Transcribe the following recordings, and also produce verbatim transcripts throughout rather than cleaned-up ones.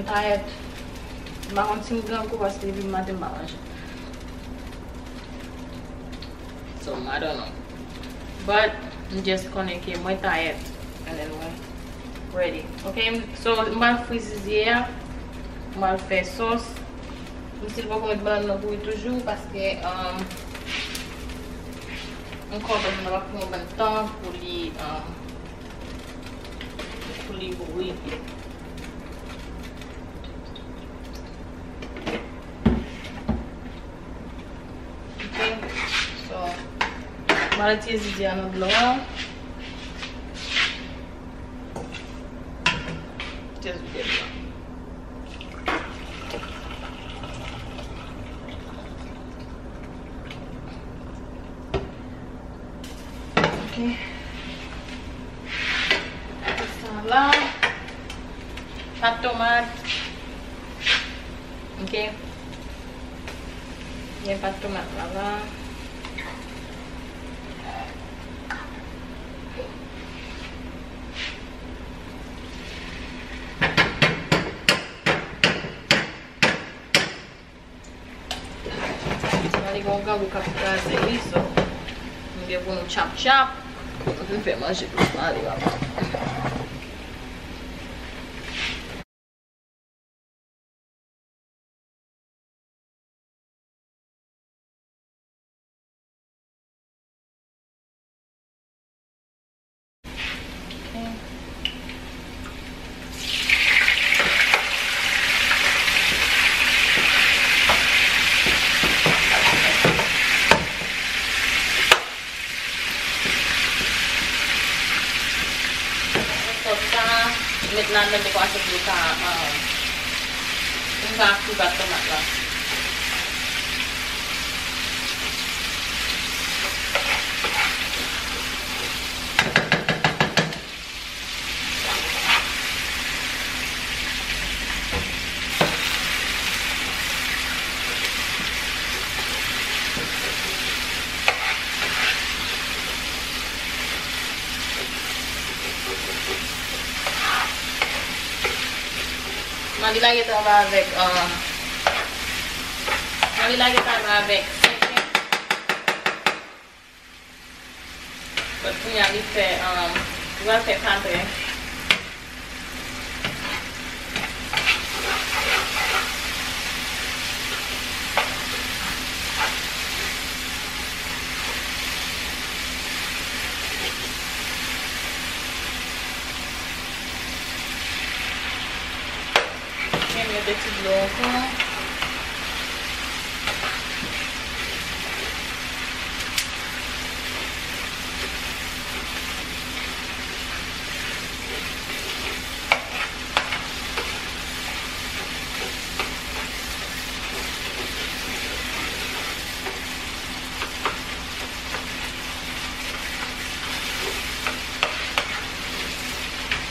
Tayèt. M pa konn si m grangou paske depi maten m pa manje. So, I don't know. But, m just konnen ke mwen tayèt. And then mwen ready. Ok? So, m pral fri zizye a. M pral fè sòs. M still poko met bannann nan bouyi toujou paske, um, m kwè bannann nan va pran yon bann tan pou li, um, pou li bouyi. Ok. So, m al retire zizye a nan dlo a. Just vide dlo a. Ok. Sa la. Pat tomat. Ok. Gen pat tomat la la. Sa li gen yon grangou k ap kraze li, so, nou gen pou nou tchap tchap. Nou fin fè manje dousman, ale, papa. Sòs sa, met ladan depi se pou l ka, um, pou l ka fri pat tomat la. Mwen li lage travay avèk, um, mwen li lage travay avèk senk. But kounye a li fè, um, li pral fè katren. Mete ti dlo ankò.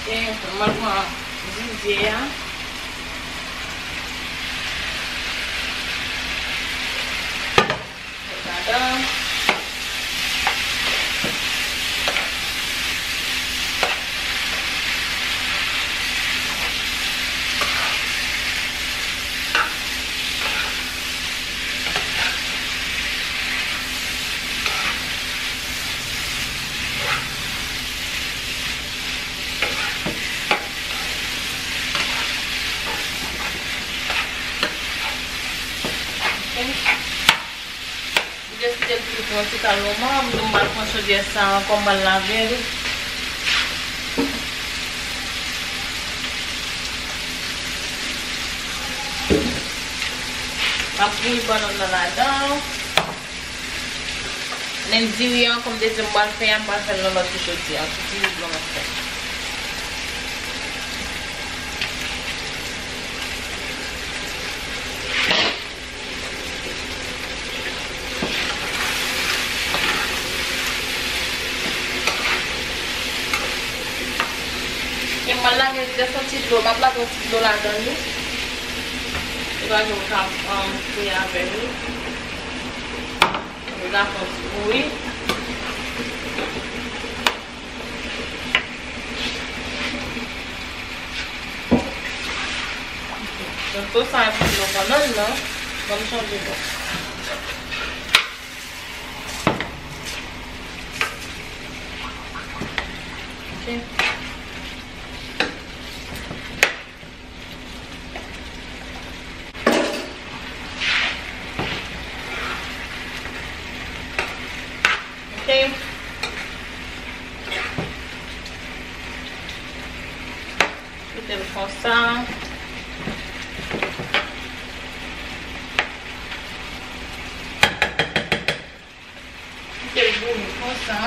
Gen, mwen pran zizye a. Met ladan. Ok. M just kite l bouyi pou yon ti tan lonman. M pral pran chodyè sa ankò, m pral lave l. M ap bouyi bannann nan ladan. Men diri an, kòm dezyenm m pral fè a, m pral fè l nan lòt ti chodyè a. Ti diri blan m ap fè. E m pral lage jis yon ti dlo, m ap lage yon ti dlo ladan li. Li pa gen ka, um, fri avè li. Li ka fè yon ti bouyi. Donk, sos sa a pou bannann nan, ban m chanje bò. Ok. Ok. Kite l konsa. Kite l bouyi konsa.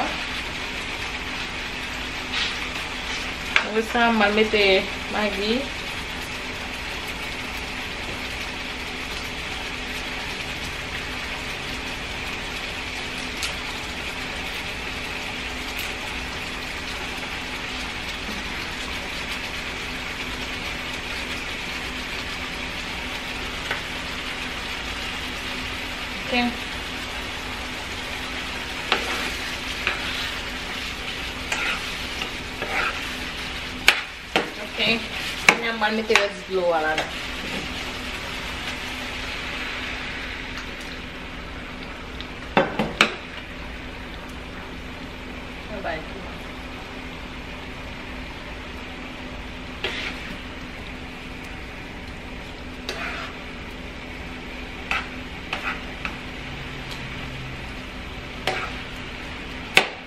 Apre sa, m al mete magi. Ok. Ok. Kounye a m pral mete rès dlo a ladan. Mwen bay tou.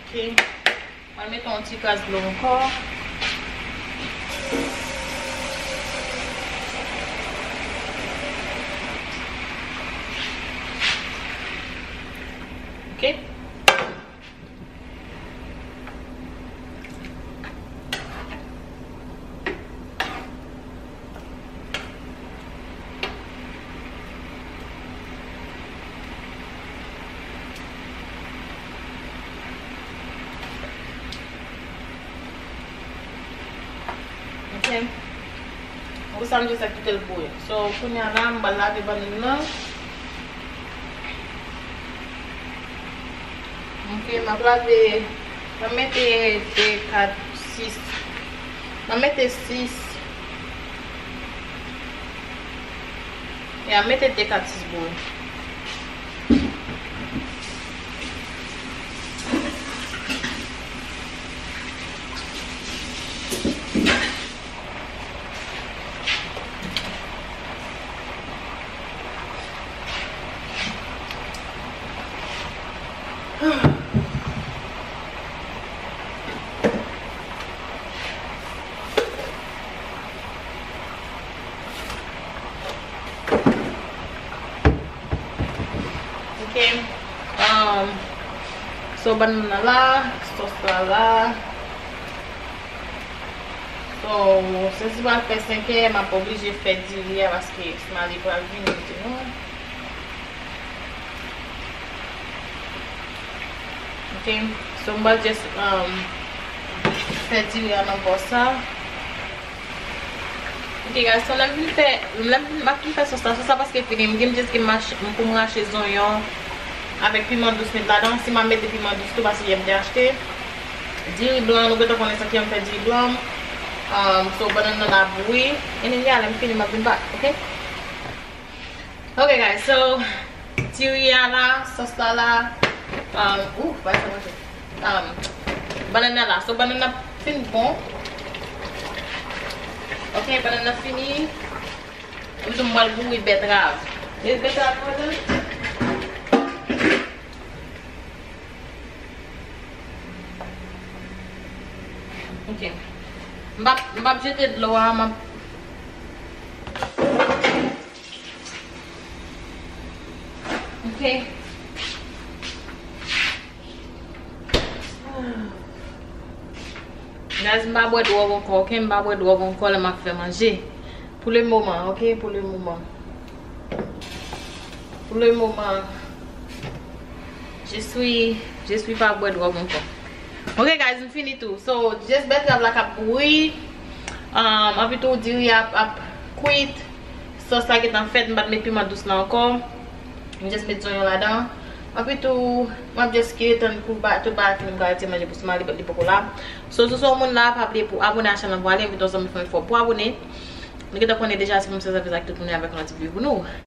Ok. Mwen mete yon ti kras dlo ankò. Ok. Ok. Apre sa, m jis ap kite l bouyi. So, kounye a la, m pral lave bannann nan. Ok, m ap lave, m ap mete de, kat, sis. M ap mete sis. Ya, m mete de, kat, sis bouyi. Ok. Um, so, bannann nan la, sòs la la. So, since m pral fè senkè, m ap oblije fè diri a paske Smiley pral vini di nou. Ok, so m pral just, um, fè diri a nan bò sa. Ok, guys, so lè m fin fè, lè m fin, m ap fin fè sòs la, sòs la paske fini, m gen just gen mache, m pou m rache zonyon avèk piman dous met ladan, si m ap mete piman dous tou, paske yè m te achte diri blan, nou gentan konnen sa ki fè m fè diri blan. Um, so, bannann nan ap bouyi, and then, yeah, lè m fini, m ap vin back, ok? Ok, guys, so, diri a la, sòs la la, um, ooh, pa sa manje. Um, bannann nan la. So, bannann nan fin bon. Ok, bannann nan fini. Epi tou, m pral bouyi bètrav. Met bètrav ladan. Ok. M p ap, m p ap jete dlo a, m ap Ok. Guys, m pa bwè dwòg ankò, ok? M pa bwè dwòg ankò lè m ap fè manje. Pou le moman, ok? Pou le moman. Pou le moman, je suis, je suis pa bwè dwòg ankò. Ok, guys, m fini tou. So, just bètrav la k ap bouyi. Um, anpi tou, diri a ap, ap kwit. Sòs la gentan fèt, m pa t met piman dous la ankò. M just met zonyon ladan. Anpi tou, m ap just kite tann pou ba-, tout bagay fini, m ka retire manje pou Smiley, but li poko la. So, si w se yon moun la, pa bliye pou abone a chanèl la, pou ale envite yon zanmi fanmi fò pou abone. Nou gentan konnen deja, se pou m sa sa fè sa ak tout moun avèk yon lòt ti videyo pou nou.